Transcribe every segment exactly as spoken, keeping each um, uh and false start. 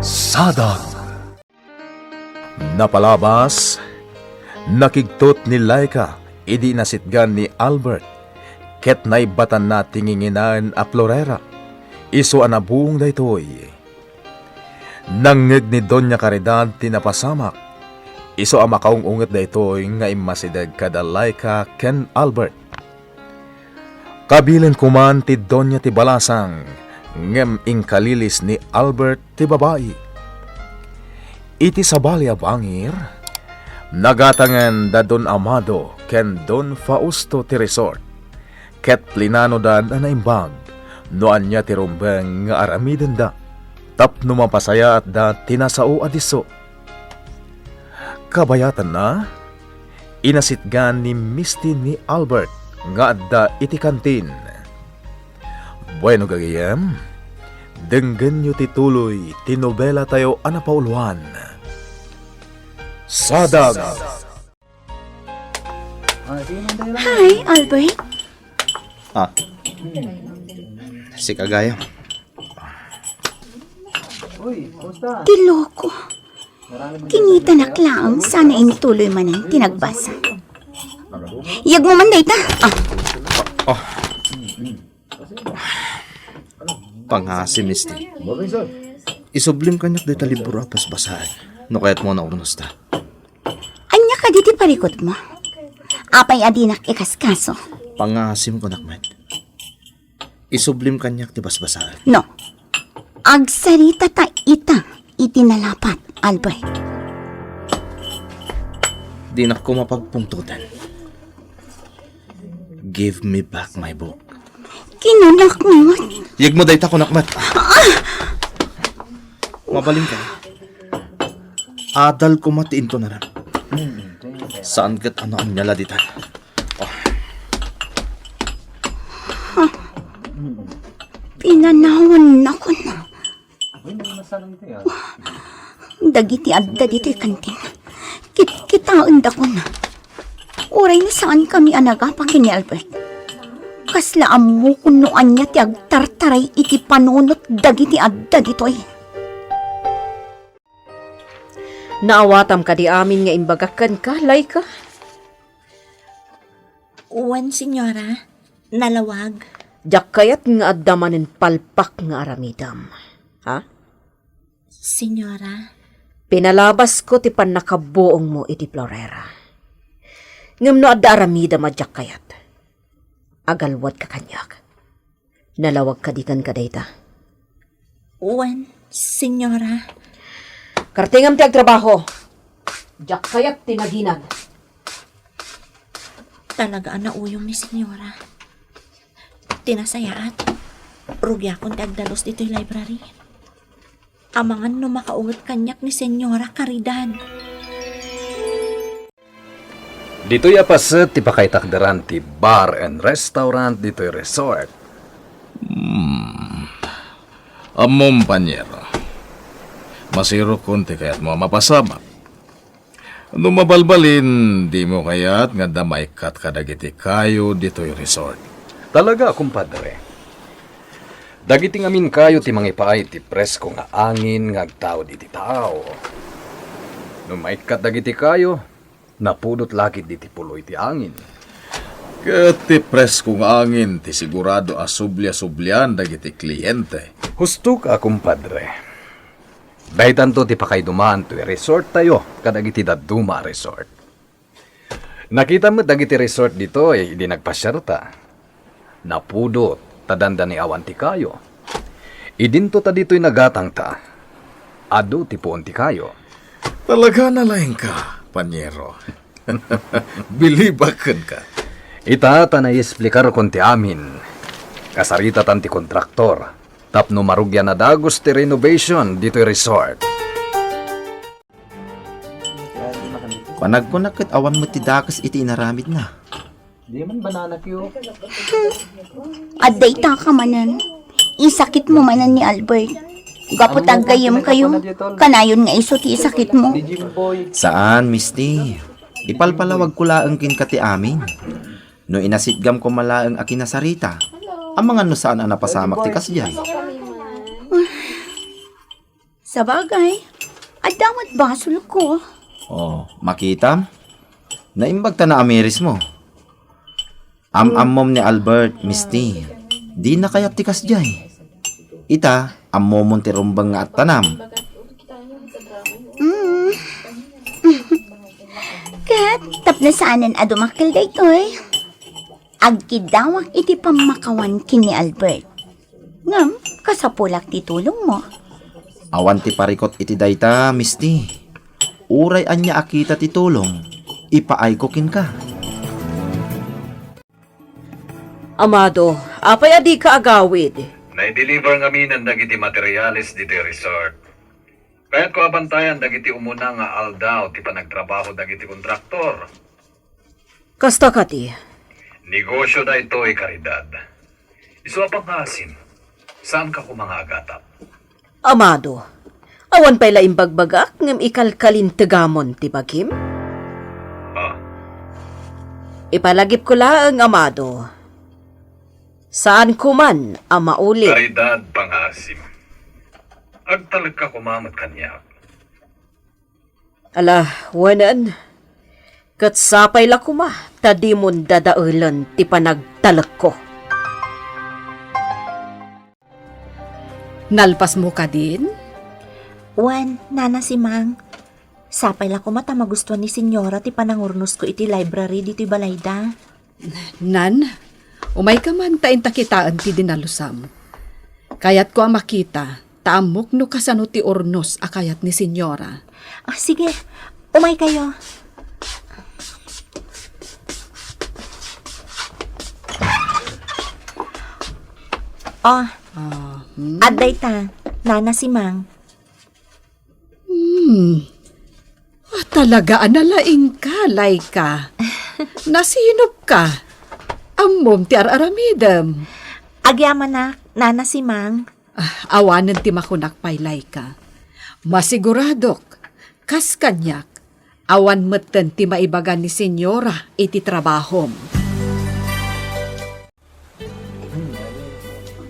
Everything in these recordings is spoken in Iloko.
Sadag. Napalabas, nakigtot ni Laika idi nasitgan ni Albert, ket naibbatanna ti nginginaen a Florera. Isu a nabuong daytoy. Nangngeg ni Doña Caridad ti napasamak. Isu a makaung-unget daytoy nga immasideg kada Laika ken Albert. Kabilen koman ti doña ti balasang, ngem inkalilis ni Albert ti babai. Iti sabali a bangir, nagatangen da Don Amado ken Don Fausto ti resort, ket plinanodan a naimbag no ania ti rumbeng nga aramidenda tapno mapasayaatda ti nasao a disso. Kabayatanna, inasitgan ni Misty ni Albert nga adda iti kantin. Bueno, gagayem, denggenyo ti tuloy ti nobela tayo a napauluan. Sadag. Hi, Albert. Ah. Sika gayam. Ti loko. Kinitanak laeng sana intuloy manen ti nagbasa. Iyagmo man dayta. Ah. Oh. Pangngaasim, Misty. Isublim kaniak dayta libro a basbasaen. No kayatmo, naunos ta. Ania kadi ti parikutmo? Apay a dinak ikaskaso? Pangngaasim, kunak met. Isublim kaniak ti basbasaen. No. Agsarita ta ita iti nalapat, Albert. Dinak ko mapagpungtotan. Give me back my book. Kinunak mo. Iyagmo dayta, kunak met. Mabalinka. Adal koma ti intunaran. Saan ket a naanyala dita. Pinanawannakon. Dagiti adda ditoy kantin, kitkitaendakon. Uray no saankami a nagapa ken ni Albert, kasla ammokon no ania ti agtartaray iti panunot dagiti adda ditoy. Naawatam kadi amin nga imbagak kenka, Laika? Wen, senyora. Nalawag. Diak kayat nga adda manen palpak nga aramidem. Ha? Senyora. Pinalabasko ti pannakabuongmo iti Florera. Ngem no adda aramidem a diak kayat, agalwadka kaniak. Nalawag kadi kenka dayta? Wen, senyora. Kartingam ti agtrabaho. Diak kayat ti naginad. Talaga a nauyong ni senyora. Ti nasayaat, rugiakon ti agdalus ditoy library. Amangan no makaunget kaniak ni Senyora Caridad. Ditoy a paset ti pakaitakderan ti bar and restaurant ditoy resort. Hmm. Ammom, panyero. Masirokon ti kayatmo a mapasamak. No mabalbalin, dimo kayat nga adda maikkat kadagiti kayo ditoy resort? Talaga, kumpadre. Dagiti ngamin kayo ti mangipaay ti presko nga angin nga agtaud iti tao. No maikkat dagiti kayo, napudot la ketdi ti puloy ti angin. Ket ti presko nga angin ti sigurado a sublia-sublian dagiti kliente. Husto ka, kumpadre. Daytanto ti pakaiduman toy resort tayo kadagiti dadduma a resort. Nakita met dagiti resort ditoy idi nagpasiarta. Napudot ta dandani awan ti kayo. Idinto ta ditoy nagatangta, adu ti puon ti kayo. Talaga nalaingka, panyero. Bilibak kenka. Ita ta naesplikarkon ti amin. Kasaritatan ti kontraktor tapno marugian a dagus ti renovation ditoy resort. Panagkunak ket awan met ti dakes iti inaramidna. Di man banana cue. Adda ita ka manen. Isakit mo manen ni Albert. Gapu ta aggayem kayo, kanayon nga isu ti isakit mo. Saan, Misty. Ipalpalawag ko laeng kenka ti amin. No inasitgam ko malaeng a kinasarita, amangan no saan a napasamak ti kasdiay. Sabagay, adda met basolko. Oh, makitam? Naimbag ta naamirismo. Am-ammom ni Albert, Misty. Dina kayat ti kasdiay. Ita, ammomon ti rumbeng nga attanam. Mm. Ket tapno saanen a dumakkel daytoy, agkiddawak iti pammakawan ken ni Albert. Ngem, kasapulak ti tulongmo. Awan ti parikut iti dayta, Misty. Uray ania a kita ti tulong, ipaayko kenka. Amado, apay a dika agawid? Naideliver ngaminen dagiti materials ditoy resort. Kayatko a bantayan dagiti umuna nga aldaw ti panagtrabaho dagiti kontraktor. Kasta kadi. Negosio daytoy, Caridad. Isu a pangngaasim, saanka koma nga agatap. Amado, awan pay la imbagbagak ngem ikalkalintegamon ti bagim? Ah. Ipalagipko laeng, Amado. Saan koman a mauli. Caridad, pangngaasim. Agtalekka koma met kaniak. Ala, wen, ket sapay la koma ta dimon dadaelen ti panagtalekko. Nalpasmo kadin? Wen, Nana Simang. Sapay la koma ta magustuan ni Senyora ti panangurnosko iti library ditoy balayda. Nan, umayka man ta inta kitaen ti dinalusam. Kayatko a makita ta ammok no kasano ti urnos a kayat ni Senyora. Ah, sige, umaykayo. Oh, Ah, hmm? Adda ita, Nana Simang. Hmm. Ah, talaga a nalaingka, Laika. Nasinopka. Ammom ti ar-aramidem. Agyamanak, Nana Simang. Ah, awanen ti makunak pay, Laika. Masiguradok, kas kaniak, awan metten ti maibaga ni Senyora iti trabahom.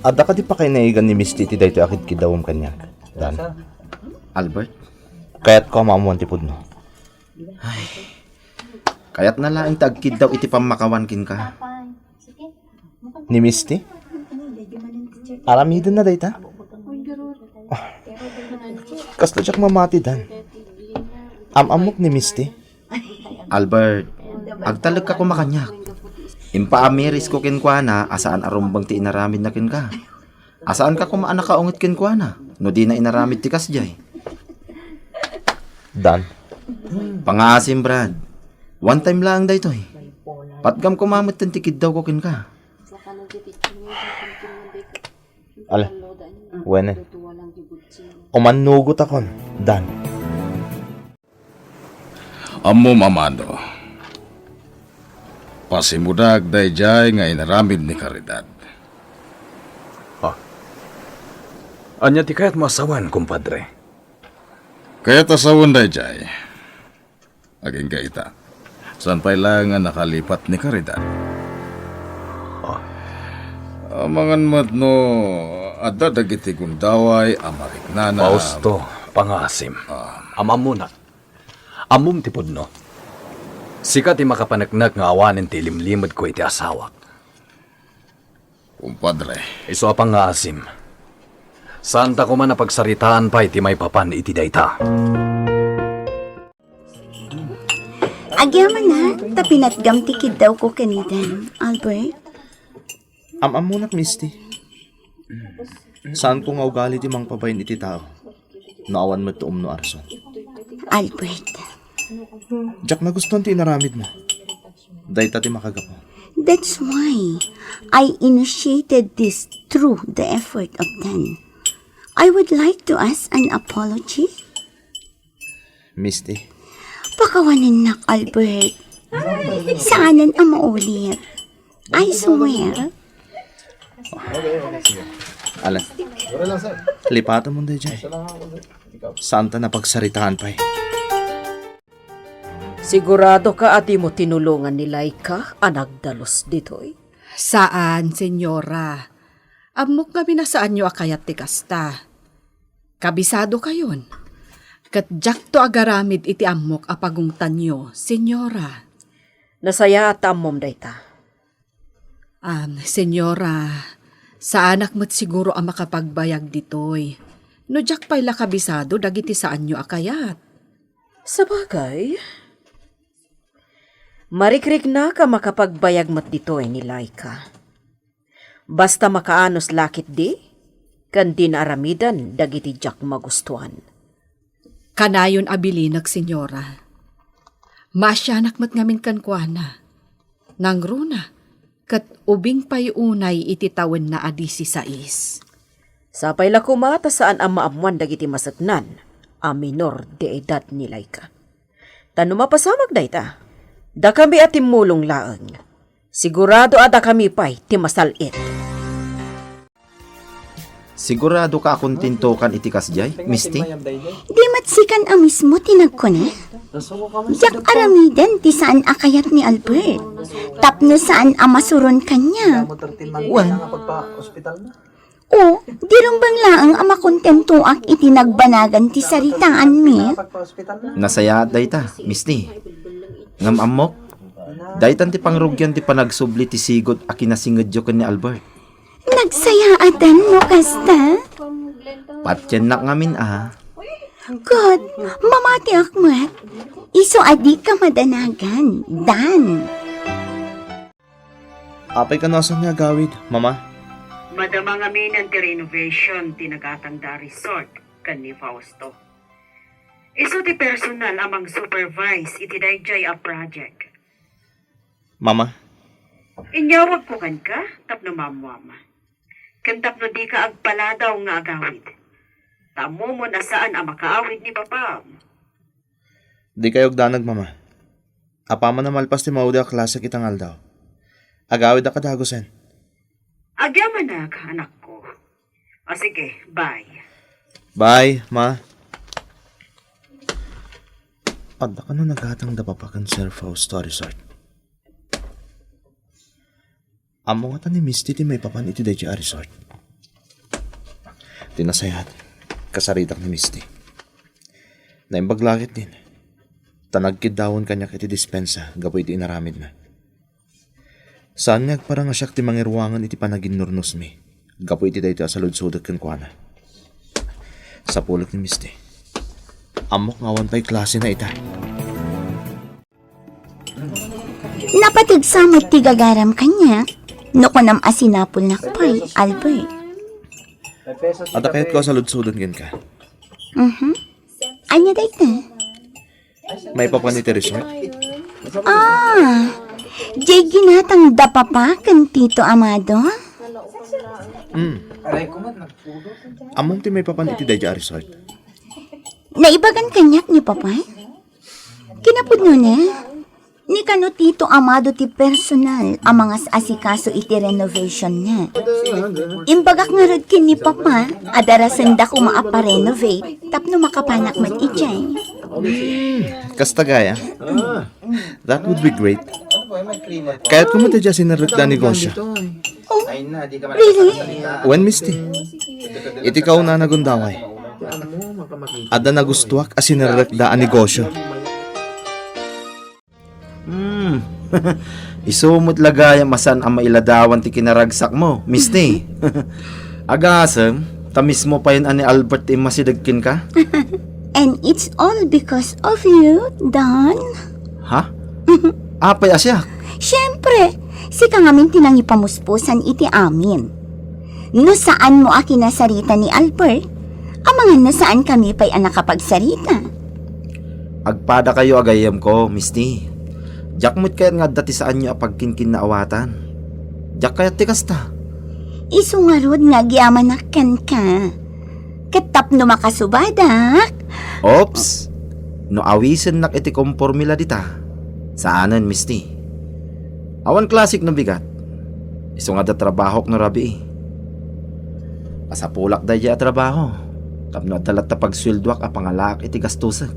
Adda kadi pakaynaigan ni Misty iti daytoy a kidkiddawem kaniak, Dan? Albert? Kayatko a maammuan ti pudno. Ay. Kayatna laeng ti agkiddaw iti pammakawan kenka. Ni Misty? Aramidenna dayta? Kasta diak mamati, Dan. Am-ammok ni Misty? Albert, agtalekka koma kaniak. Impaamirisko kenkuana a saan a rumbeng ti inaramidna kenka. A saanka koma a nakaunget kenkuana no dina inaramid ti kasdiay. Dan. Pangngaasim, Brad. One time laeng daytoy. Patgam koma metten ti kiddawko kenka. Ala, wenen. Umannugotakon, Dan. Ammom, Amado. Pasimudak daydiay nga inaramid ni Caridad. Ah. Ania ti kayatmo a sawen, kumpadre? Kayat a sawen daydiay. Agingga ita. Saan pay laeng a nakalipat ni Caridad? Ah. Amangan met no adda dagiti gundaway a mariknana. Fausto, pangngaasim. Ah. Am-ammonak. Ammom ti pudno. Sika ti makapaneknek nga awanen ti ilimlimedko iti asawak. Kumpadre. Isu a pangngaasim. Saanta koma a pagsaritaan pay ti maipapan iti dayta. Agyamanak, ta pinatgam ti kiddawko kenka, Albert. Am-ammonak, Misty. Saanko nga ugali ti mangpabain iti tao no awan met ti umno a rason. Albert. Diak nagustuan ti inaramidmo. Dayta ti makagapu. That's why I initiated this through the effort of Dan. I would like to ask an apology. Misty? Pakawanennak, Albert. Saanen a maulit. I swear. Alan, lipatam daydiay. Saanta a pagsaritaan pay. Siguradoka a dimo tinulongan ni Laika a nagdalus ditoy? Saan, Senyora. Ammok ngamin a saanyo a kayat ti kasta. Kabisadokayon. Ket diakto agaramid iti ammok a pagungtanyo, Senyora. Nasayaat ta ammom dayta. Am, Senyora, saanak met siguro a makapagbayag ditoy. No diak pay la kabisado dagiti saanyo a kayat. Sabagay, marikriknak a makapagbayag met ditoy ni Laika. Basta makaanus la ketdi, ken dina aramiden dagiti diak magustuan. Kanayon a bilinek, Senyora. Maasianak met ngamin kenkuana. Nangruna, ket ubing pay unay iti tawenna a disisais. Sapay la koma ta saan a maammoan dagiti maseknan a minor de edad ni Laika. Ta no mapasamak dayta, dakami a timmulong laeng. Sigurado a dakami pay ti masal-it. Sigurado ka a kontentokan iti kasdiay, Misty? Di met sikan a mismo ti nagkuna? Diak aramiden ti saan a kayat ni Albert. Tapno saan a masuron kaniak. Wen. O, di rumbeng laeng a makontentoak iti nagbanagan ti saritaanmi. Nasayaat dayta, Misty. Ngem ammok, daytan ti pangrugian ti panagsubli ti sigud a kinasingedyo ken ni Albert. Nagsayaatan no kasta? Patiennak ngamin a. Ket, mamatiak met. Isu a dika madanagan, Dan. Apay kano a saan nga agawid, Mama? Madama ngamin ti renovation ti nagatangda a resort ken ni Fausto. Isu ti personal a mang-supervise iti daydiay a project. Mama? Inyawagko kenka tapno maammuam. Ken tapno dika agpaladaw nga agawid. Ta ammomon a saan a makaawid ni Papam. Dikayo agdanag, Mama. Apaman a malpas ti maudi a klasek ita nga aldaw, agawid a kadagusen. Agyamanak, anakko. O sige, bye. Bye, Ma. Adda kano nagatangda Papa ken Sir Fausto a resort? Ammo ngata ni Misty ti maipapan iti daydiay a resort? Ti nasayaat, kasaritak ni Misty. Naimbag la ketdin, ta nagkiddawen kaniak iti dispensa gapu iti inaramidna. Saan nga agparangasiak ti mangiruangan iti panaginnurnosmi gapu iti daytoy a saludsodek kenkuana. Sapulek ni Misty. Ammok nga awan pay klasena ita. Napateg sa met ti gagaram kaniak, no kunam a sinapulnak pay, Albert. Adda kayatko a saludsoden kenka. Mhm. Ania dayta? Maipapan iti resort? Ah, diay ginatangda Papa ken Tito Amado? Hmm. Ammom ti maipapan iti daydiay a resort? Naibagan kaniak ni Papa? Kinapudnona, ni kano Tito Amado ti personal a mangas-asikaso iti renovation na. Imbagak ngarud ken ni Papa a darasenda koma a pa-renovate tapno makapanak met idiay. Hmm, kasta gayam. That would be great. Kayatko met ti sinerrekda a negosyo. Oh, really? Wen, Misty. Iti kauna a gundaway, adda nagustuak a sinerrekda a negosyo. Hmm. Isu met la gayam a saan a mailadawan ti kinaragsakmo, Misty. Agasem, ta mismo payen a ni Albert ti immasideg kenka? And it's all because of you, Don. Ha? Apay a siak? Siempre, sika ngamin ti nangipamuspusan iti amin. No saanmo a kinasarita ni Albert, amangan no saankami pay a nakapagsarita. Agpadakayo a gayyemko, Misty. Diak met kayat nga adda ti saanyo a pagkinkinnaawatan. Diak kayat ti kasta. Isu ngarud nga agyamanak kenka. Ket tapno makasubadak. Oops! No awisennak iti komporme la dita, saanen, Misty. Awan klasik no bigat. Isu nga adda trabahok no rabii. Masapulak daydiay a trabaho. Tapno adda latta pagsueldoak a pangalaak iti gastosek.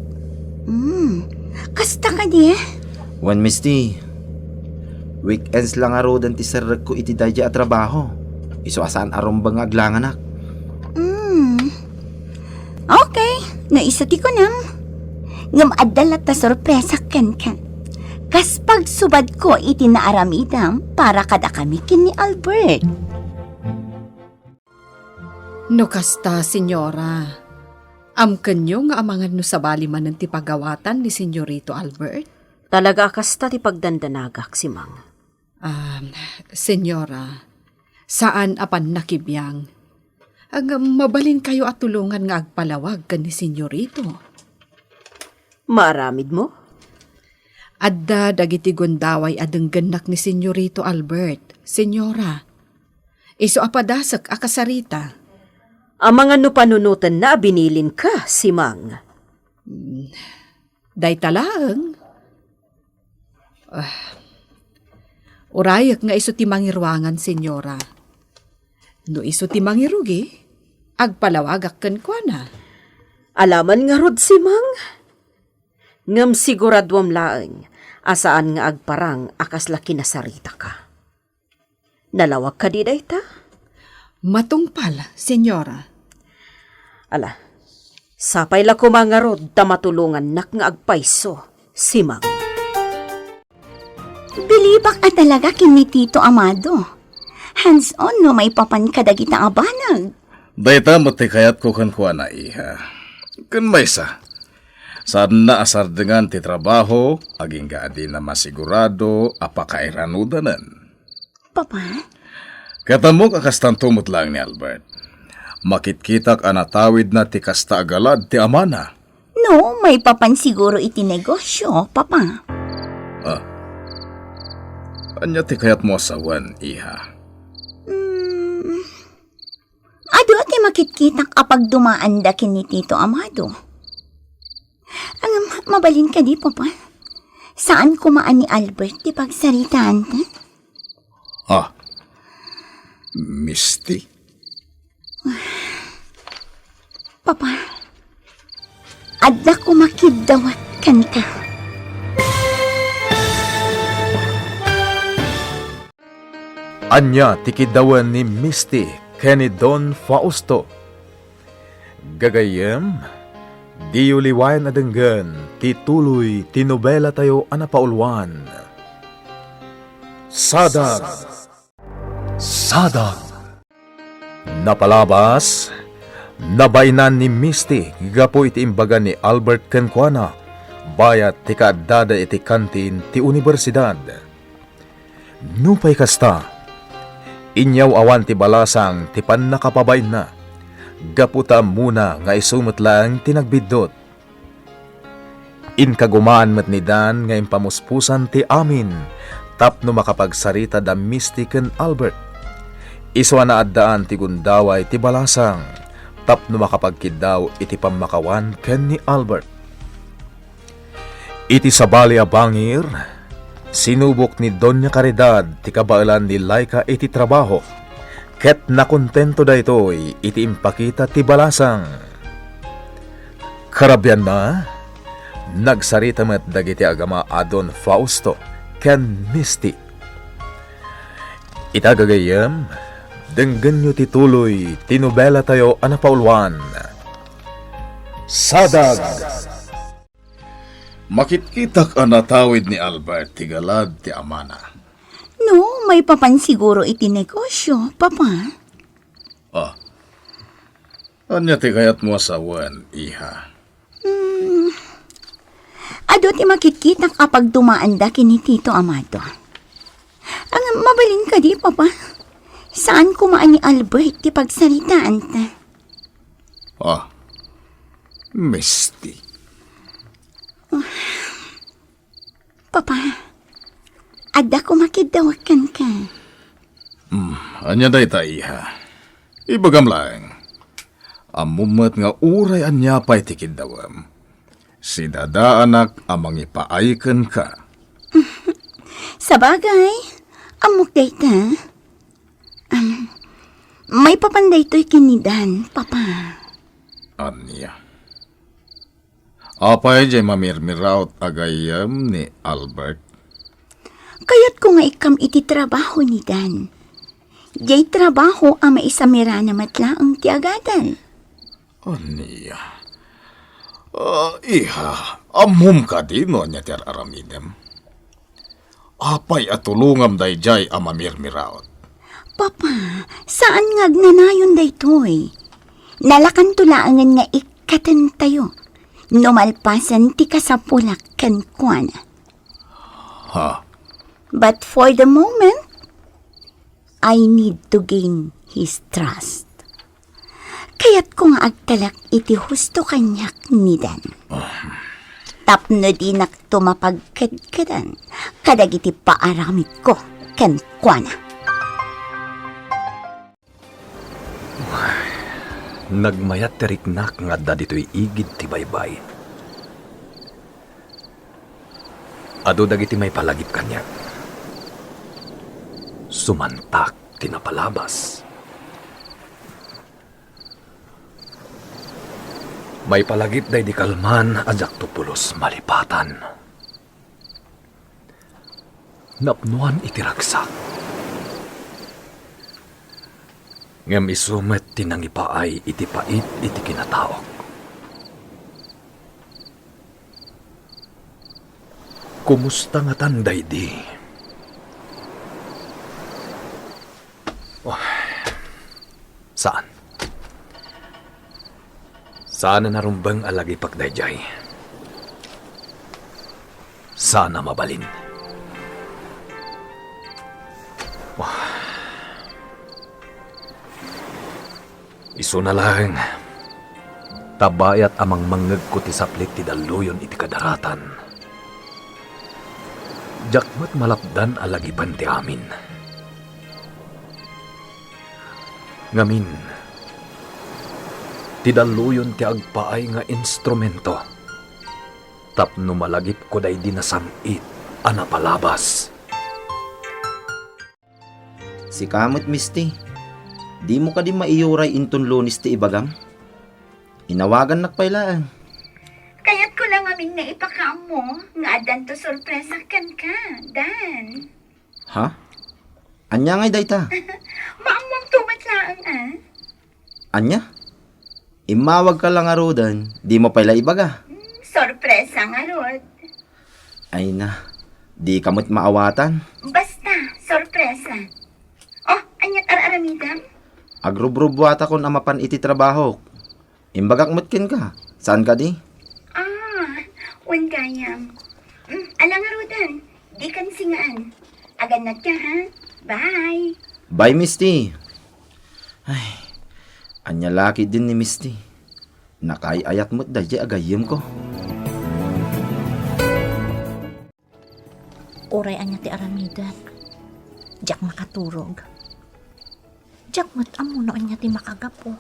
Hmm, kasta kadi? Wen, Misty. Weekends la ngaruden ti serrekko iti daydiay a trabaho. Isu a saan a rumbeng nga aglanganak. Hmm. No isu ti kunam, ngem adda latta sorpresa kenka. Kas pagsubadko iti naaramidam para kadakami ken ni Albert. No kasta, Senyora, amkenyo nga amangan no sabali manen ti pagawatan ni Senyorito Albert? Talaga a kasta ti pagdandanagak, Simang. Ah, Senyora, saan a pannakibiang. Ngem mabalinkayo a tulongan nga agpalawag ken ni Senyorito. Maaramidmo? Adda dagiti gundaway a denggennak ni Senyorito Albert, Senyora. Isu a padasek a kasarita. Amangan no panunotenna a binilinka, Simang. Hmm, dayta laeng. Ah, urayek nga isu ti mangiruangan, Senyora. No isu ti mangirugi, agpalawagak kenkuana. Alaman ngarud, Simang. Ngem siguraduam laeng a saan nga agparang a kasla kinasaritaka. Nalawag kadi dayta? Matungpal, Senyora. Ala, sapay la koma ngarud ta matulongannak nga agpayso, Simang. Bilibak a talaga ken ni Tito Amado. Hands-on no maipapan kadagita a banag. Dayta met ti kayatko kenkuana, iha. Ken maysa, saanna a sardengan ti trabaho, agingga a dina masigurado a pakairanudanen. Papa? Ket ammok a kastanto met laeng ni Albert. Makitkitak a natawidna ti kasta a galad ti amana. No, maipapan siguro iti negosyo, Papa. Ah. Ania ti kayatmo a sawen, iha? Hmm. Adu ti makitkitak a pagdumaanda ken ni Tito Amado. Ngem, mabalin kadi, Papa? Saan koma a ni Albert ti pagsaritaanta? Ah, Misty? Papa, adda koma kiddawek kenka. Ania ti kiddawen ni Misty ken ni Don Fausto? Gagayyem, diyo liwayan a denggen ti tuloy ti nobelatayo a napauluan, Sadag. Sadag. Napalabas, nabainan ni Misty gapu iti imbaga ni Albert kenkuana, bayat ti kaaddada iti kantin ti universidad. Nupay kasta, inyaw-awan ti balasang ti pannakapabainna, gapu ta ammona nga isu met laeng ti nagbiddut. Inkagumaan met ni Dan nga impamuspusan ti amin tapno makapagsarita da Misty ken Albert. Isu a naaddaan ti gundaway ti balasang tapno makapagkiddaw iti pammakawan ken ni Albert. Iti sabali a bangir, sinubok ni Doña Caridad ti kabaelan ni Laika iti trabaho, ket nakontento daytoy iti impakita ti balasang. Karabianna, nagsarita met dagiti agama a Don Fausto ken Misty. Ita gagayyem, denggenyo ti tuloy ti nobelatayo a napauluan, Sadag. Makitkitak a natawid ni Albert ti galad ti amana. No, maipapan siguro iti negosyo, Papa. Ah, ania ti kayatmo a sawen, iha? Hmm, adu ti makitkitak a pagdumaanda ken ni Tito Amado. Ang mabalin kadi, Papa? Saan koma a ni Albert ti pagsaritaanta? Ah, Misty. Papa, adda koma kiddawek kenka. Hmm, ania dayta, iha? Ibagam laeng. Ammom met nga uray ania pay ti kiddawem, sidadaanak a mangipaay kenka. Sabagay, ammok dayta. Am, maipapan daytoy ken ni Dan, Papa. Ania? Apay jay mamirmiraot a gayyem ni Albert? Kayatko nga ikkam iti trabaho ni Dan. Jay trabaho a maisamirana met laeng ti agadal. Ania? Ah, iha, ammom kadi no ania ti ar-aramidem? Apay a tulongam daydiay a mamirmiraot? Papa, saan nga agnanayon daytoy. Nalakanto laengen nga ikkatentayo no malpasen ti kasapulak kenkuana. Ha? But for the moment, I need to gain his trust. Kayatko nga agtalek iti husto kaniak ni Dan. Tapno dinakto mapagkedkedan kadagiti paaramidko kenkuana. Nagmayat ti riknak nga adda ditoy igid ti baybay. Adu dagiti maipalagip kaniak. Sumantak ti napalabas. Maipalagip daydi kalman a diakto pulos malipatan. Napnoan iti ragsak. Ngem isu met ti nangipaay iti pait iti kinataok. Kumusta ngatan daydi? Oh, saan. Saan a narumbeng a lagipek daydiay. Saan a mabalin. Oh. Isuna laeng, ta bayat a mangmangngegko ti saplit ti dalluyon iti kadaratan. Diak met malapdan a lagipen ti amin. Ngamin, ti dalluyon ti agpaay nga instrumento tapno malagipko daydi nasam-it a napalabas. Sika met, Misti. Dimo kadi maiyuray inton Lunes ti ibagam? Inawagannak pay laeng. Kayatko la ngamin nga ipakaammo nga addanto sorpresa kenka, Dan. Ha? Ania ngay dayta? Maammoamto met laeng, a. Ania? Immawagka la ngaruden, dimo pay la ibaga? Hmm, sorpresa ngarud. Ay na, dika met maawatan. Basta, sorpresa. Oh, aniat ar-aramidem? Agrubrubuatakon a mapan iti trabahok. Imbagak met kenka, saan kadi? Ah, wen gayam. Mm, ala ngaruden, dikan singaan. Agannadka, ha? Bye. Bye, Misti. Ay, ania la ketdin ni Misti? Nakaay-ayat met daydiay a gayyemko. Uray ania ti aramidek, diak makaturog. Diak met ammo no ania ti makagapu.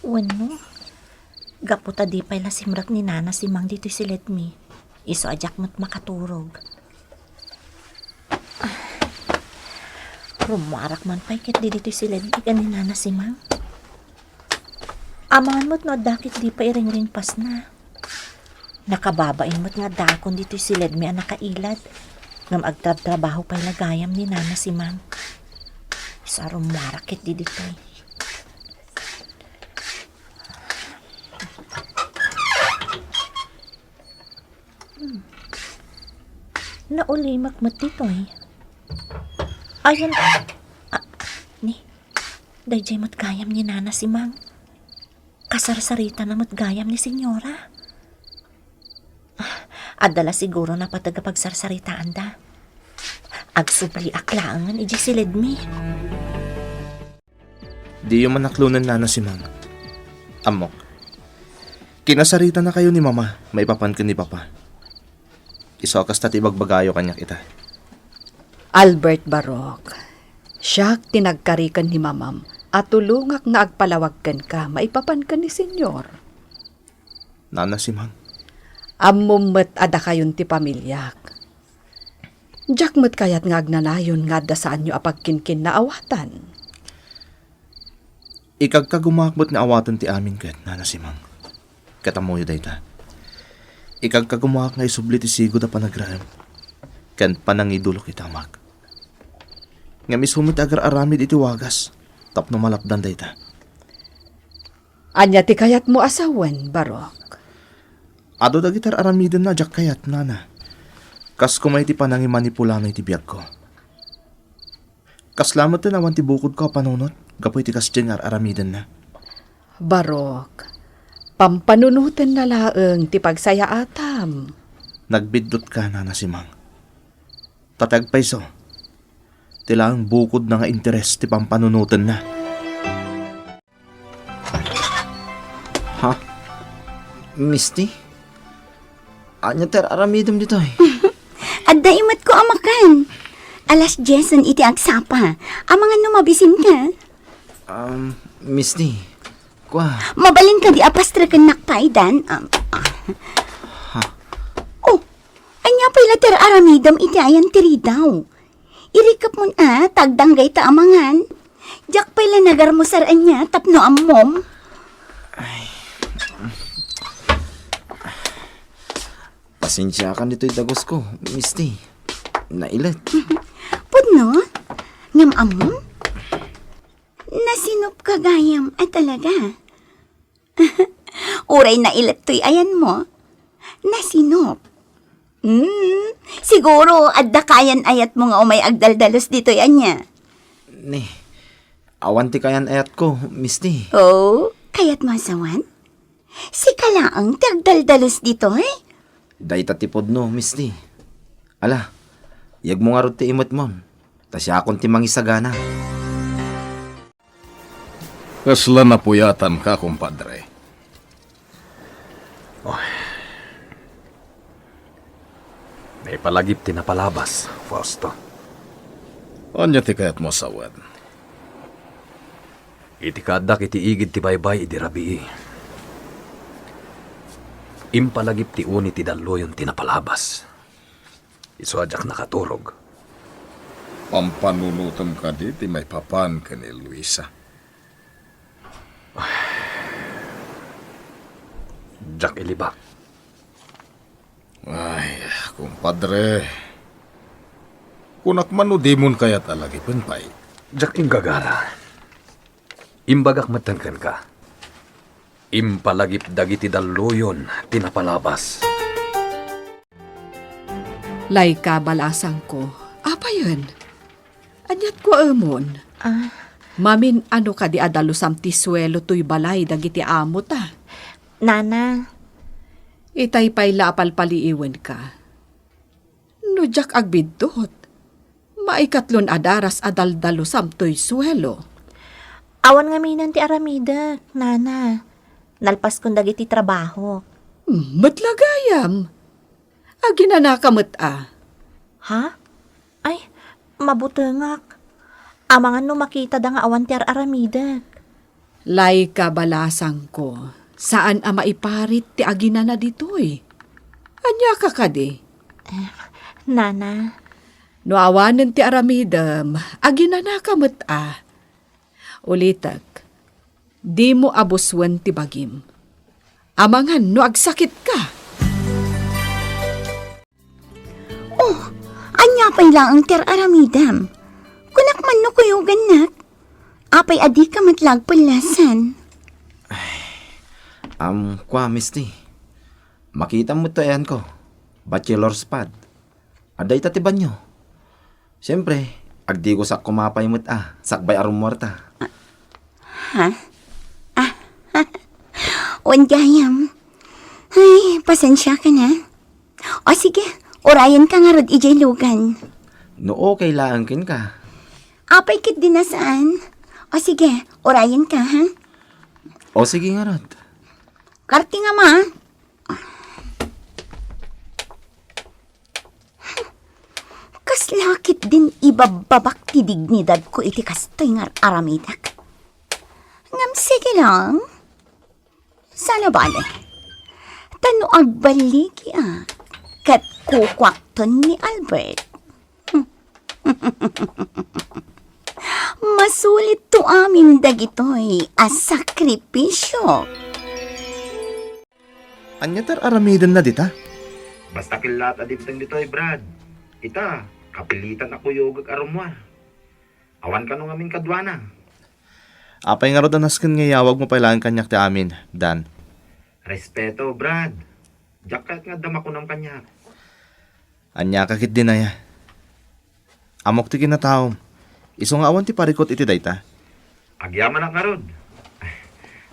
Wenno, gapu ta di pay la simrek ni Nana Simang ditoy siledmi, isu a diak met makaturog. Rummuarak man pay ketdi ditoy siledmi ken ni Nana Simang. Amangan met no adda ketdi pay iringringpasna. Nakababain met nga addaakon ditoy siledmi a nakailad, ngem agtrabtrabaho pay la gayam ni Nana Simang. Sa rummuarak ketdi ditoy. Hmm. Naulimek met ditoy. Ayan. Ah, ni, daydiay met gayam ni Nana Simang. Kasarsaritana met gayam ni Senyora. Ah, adda la siguro napateg a pagsarsaritaanda. Agsubliak laengen idiay siledmi. Diyo manaklonen, Nana Simang. Ammok. Kinasaritanakayo ni Mama maipapan ken ni Papa. Isu a kasta ti ibagbagayo kaniak ita. Albert Barok, siak ti nagkari ken ni Mamam a tulongak nga agpalawag kenka maipapan ken ni Senyor. Nana Simang. Ammom met a dakayon ti pamiliak. Diak met kayat nga agnanayon nga adda saanyo a pagkinkinnaawatan. Ikagkagumaak met nga awaten ti amin ket, Nana Simang. Ket ammoyo dayta. Ikagkagumaak nga isubli ti sigud a panagraem ken panangidulok iti amak. Ngem isu met ti agar-aramid iti wagas tapno malapdan dayta. Ania ti kayatmo a sawen, Barok? Adu dagiti ar-aramidenna a diak kayat, nana. Kas koma iti panangimanipulana iti biagko. Kasla met ti awan ti bukodko a panunot gapu iti kasdiay nga ar-aramidenna. Barok, pampanunotenna laeng ti pagsayaatam. Nagbiddutka, Nana Simang. Ta ti agpayso, ti laeng bukodna nga interes ti pampanunotenna. Ha? Misti? Ania ti ar-aramidem ditoy? Adda imetko a makan. Alas diesen iti agsapa. Amangan no mabisinka. Um, Misti, kua. Mabalin kadi a pastreken nakpaidan? Um, ah. Ha? Oh, ania pay la ti ar-aramidem iti ayan ti ridaw? Irikepmon a, ta agdanggayta a mangan. Diak pay la nagarmusar ania tapno ammom. Ay. Pasensiakan ditoy dagusko, Misti. Nailet. Pudno? Ngem ammom? Nasinop ka gayam a talaga. Uray nailet toy ayanmo, nasinop. Hmm, siguro, adda kayan-ayatmo nga umay agdaldalus ditoy ania? Ni, awan ti kayan-ayatko, Misti. Oh, kayatmo a sawen? Sika laeng ti agdaldalus ditoy? Dayta ti pudno, Misti. Ala, iyegmo ngarud ti imetmon, ta siakon ti mangisagana. Kasla napuyatanka, kumpadre. Oy. Naipalagip ti napalabas, Fausto. Ania ti kayatmo a sawen? Iti kaaddak iti igid ti baybay idi rabii, impalagip ti uni ti dalluyon ti napalabas. Isu a diak nakaturog. Pampanunotem kadi ti maipapan ken ni Luisa? Diak ilibak. Ay, kumpadre. Kunak man no dimon kayat a lagipen pay. Diak inggagara. Imbagak metten kenka. Impalagip dagiti dalluyon ti napalabas. Layka, balasangko. Apayen? Aniat kuaemon? Ah. Mamin-ano kadi a dalusam ti suelo toy balay dagiti amota? Nana. Itay pay la a palpaliiwenka. No diak agbiddut, maikatlon a daras a daldalusam toy suelo. Awan ngaminen ti aramidek, Nana. Nalpaskon dagiti trabaho. Hmm, met la gayam. Aginanaka met a. Ha? Ay, mabutengak. Amangan no makitada nga awan ti ar-aramidek. Layka, balasangko, saan a maiparit ti aginana ditoy. Aniaka kadi? Eh, Nana. No awanen ti aramidem, aginanaka met a. Ulitek, dimo abusuen ti bagim. Amangan no agsakitka. Oh, ania pay laeng ti ar-aramidem? Kunak man no kuyogannak. Apay a dika met la agpellasan? Ay, am, kua, Misti. Makitam met ti ayanko. Bachelor's pad. Adda ita ti banyo. Siempre, agdigusak koma pay met a, sakbay a rummuarta. Ha? Ah, wen gayam. Ay, pasensiaka na. O sige, urayenka ngarud idiay lugan. No okay laeng kenka. Apay ket di nasaan. O sige, urayenka, ha? O sige ngarud. Karti nga ma. Kasla ketdin ibabbabak ti dignidadko iti kastoy nga ar-aramidek. Ngem sige lang. Saan a bale? Ta no agbaligiak ket kukuakton ni Albert. Masulitto amin dagitoy a sakripisio. Ania ti ar-aramidenna dita? Basta kellaat a dimteng ditoy, Brad. Ita, kapilitan a kuyogek a rummuar. Awan kano ngamin kaduana. Apay ngarud a nasken nga iyawagmo pay laeng kaniak ti amin, Dan? Respeto, Brad. Diak kayat nga adda makunam kaniak. Ania ka ketdin aya? Ammok ti kinataom. Isu nga awan ti parikut iti dayta. Agyamanak ngarud.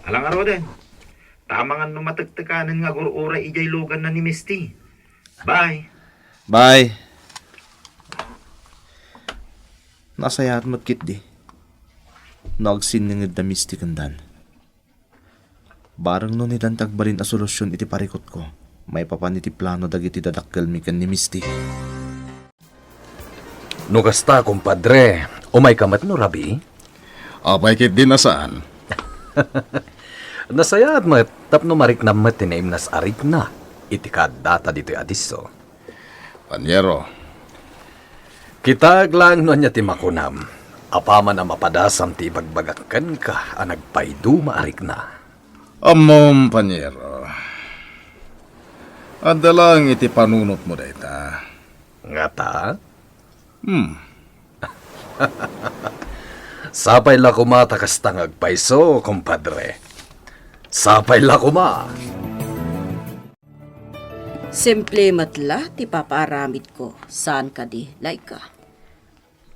Ala ngaruden. Ta amangan no matektekanen nga agur-uray idiay luganna ni Misty. Bye. Bye. Nasayaat met ketdi no agsinninged da Misty ken Dan. Bareng no ni Dan ti agbalin a solusion iti parikutko maipapan iti plano dagiti dadakkelmi ken ni Misty. No kasta, kumpadre, umayka met no rabii? Apay ketdin a saan? Nasayaat met tapno mariknam met ti naimnas a rikna iti kaaddata ditoy a disso. Panyero. Kitaek laeng no ania ti makunam. Apaman a mapadasam ti ibagbagak kenka a nagpaiduma a rikna. Ammom, panyero. Adda laeng iti panunotmo dayta. Ngata? Hmm. Sapay la koma ta kasta nga agpayso, kumpadre. Sapay la koma. Simple met la ti papaaramidko, saan kadi, Laika?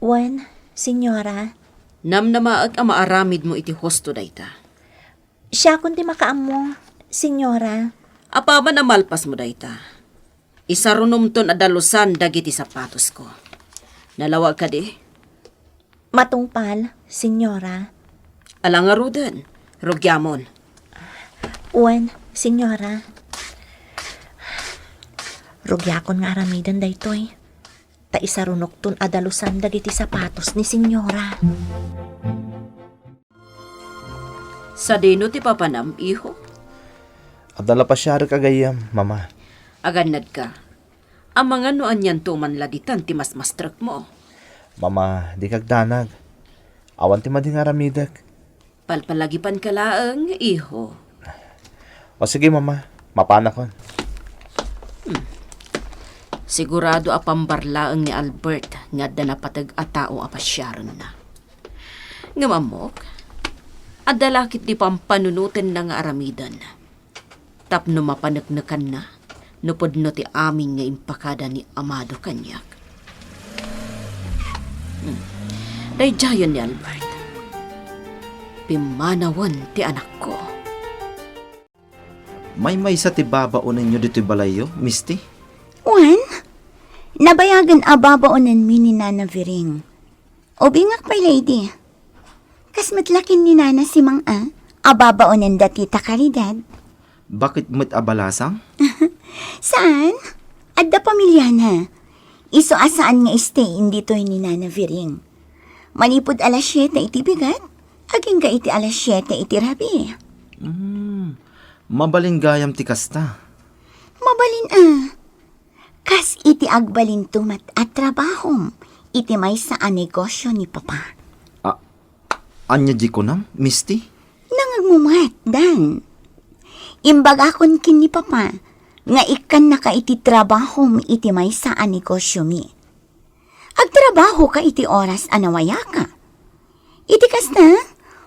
Wen, senyora. Namnamaek a maaramidmo iti husto dayta. Siakon ti makaammo, senyora. Apaman a malpasmo dayta, isarunomton a dalusan dagiti sapatosko. Nalawag kadi? Matungpal, senyora. Ala ngaruden, rugiamon. Wen, senyora. Rugiakon nga aramiden daytoy. Ta isarunokton a dalusan dagiti sapatos ni senyora. Sadino ti papanam, iho? Adda la pasiarek a gayyem, Mama. Agannadka. Amangan no anianto man la ditan ti masmastrekmo. Mama, dika agdanag. Awan ti madi nga aramidek. Palpalagipanka laeng, iho. O sige, Mama. Mapanakon. Hmm. Sigurado a pambar laeng ni Albert nga adda napateg a tao a pasiarenna. Ngem ammok, adda la ketdi pampanunotenna nga aramiden tapno mapaneknekanna no pudno ti amin nga impakada ni Amado kaniak. Hmm. Daydiayen ni Albert. Pimmanawen ti anakko. Maymaysa ti babaonenyo ditoy balayyo, Misty? Wen, nabayagen a babaonenmi ni Nana Viring. Ubingak pay, lady. Kas met la ken ni Nana Simang a, a babaonenda Tita Caridad. Bakit met a balasang? Saan? Adda pamiliana. Isu a saan nga stay-in ditoy ni Nana Viring. Manipud alas siete iti bigat, agingga iti alas siete iti rabii. Hmm, mabalin gayam ti kasta. Mabalin a. Kas iti agbalinto met a trabahom iti maysa a negosio ni Papa. A-, ania di kunam, Misty? Nangngegmo met, Dan. Imbagakon ken ni Papa nga ikkannaka iti trabahom iti maysa a negosiomi. Agtrabahoka iti oras a nawayaka. Iti kasta,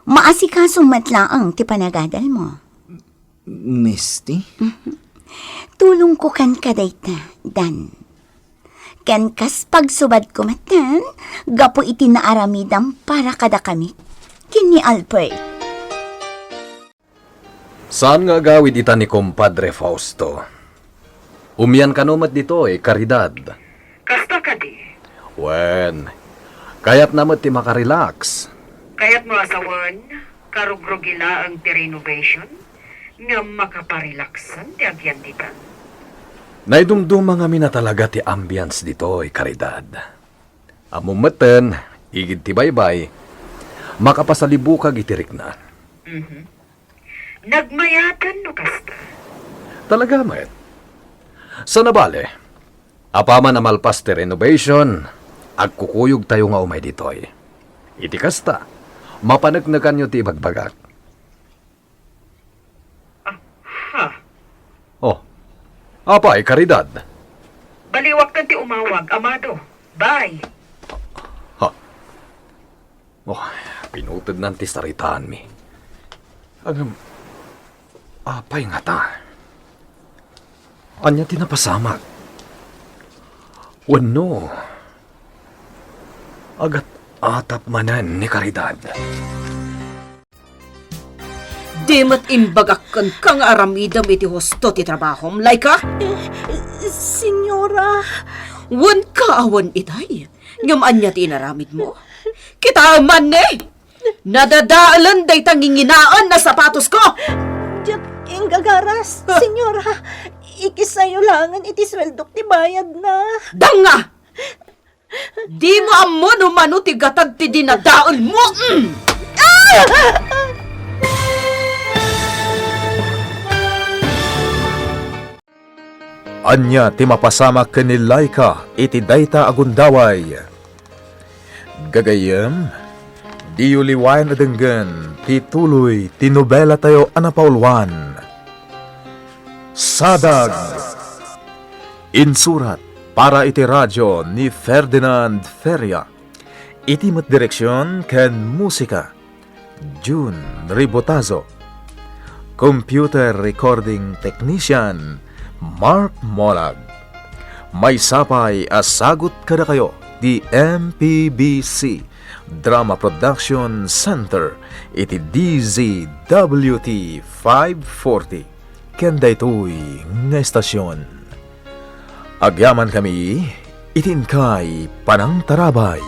maasikasom met laeng ti panagadalmo. Misty? Tulongko kenka dayta, Dan. Ken kas pagsubadko met, Dan, gapu iti naaramidam para kadakami ken ni Albert. Saan nga agawid ita ni Compadre Fausto? Umian kano met ditoy, Caridad? Kasta kadi? Wen, kayatna met ti makarelax. Kayatmo a sawen, karugrugi laeng ti renovation, ngem makaparelaxan ti agyandita. Naidumduma ngamin a talaga ti ambience ditoy, Caridad. Ammom metten, igid ti baybay, makapasalibukag iti rikna. Mhm. Nagmayaten no kasta. Talaga met. Sana bale, apaman a malpas ti renovation, agkukuyogtayo nga umay ditoy. Iti kasta, mapaneknekanyo ti ibagbagak. Aha. Oh. Apay, Caridad? Baliwakten ti umawag, Amado. Bye. Ha? Oh, Inutednan ti saritaanmi. Ngem, apay ngata? Ania ti napasamak? Wenno, agat-atap manen ni Caridad? Di met imbagak kenka nga aramidem iti husto ti trabahom, Laika? Eh, Senyora. Wen ka a wen itay. Ngem ania ti inaramidmo? Kitaem man ni! Nadadaelen dayta nginginaen a sapatosko! Diak inggagaras, Senyora. Ikisayo laengen iti sueldok ti bayadna. Danga! Dimo ammo no mano ti gatad ti dinadaelmo! Mm! Ania ti mapasamak ken ni Laika iti dayta a gundaway? Gagayyem, diyo liwayan a denggen ti tuloy ti nobelatayo a napauluan, Sadag. Insurat para iti radio ni Ferdinand Feria. Iti met direksion ken musika, June Ribotazo. Computer recording technician, Mark Molag. Maysa pay a sagut kadakayo ti M P B C Drama Production Center iti D Z W T five forty ken daytoy nga estasion. Agyamankami iti inkay panangtarabay.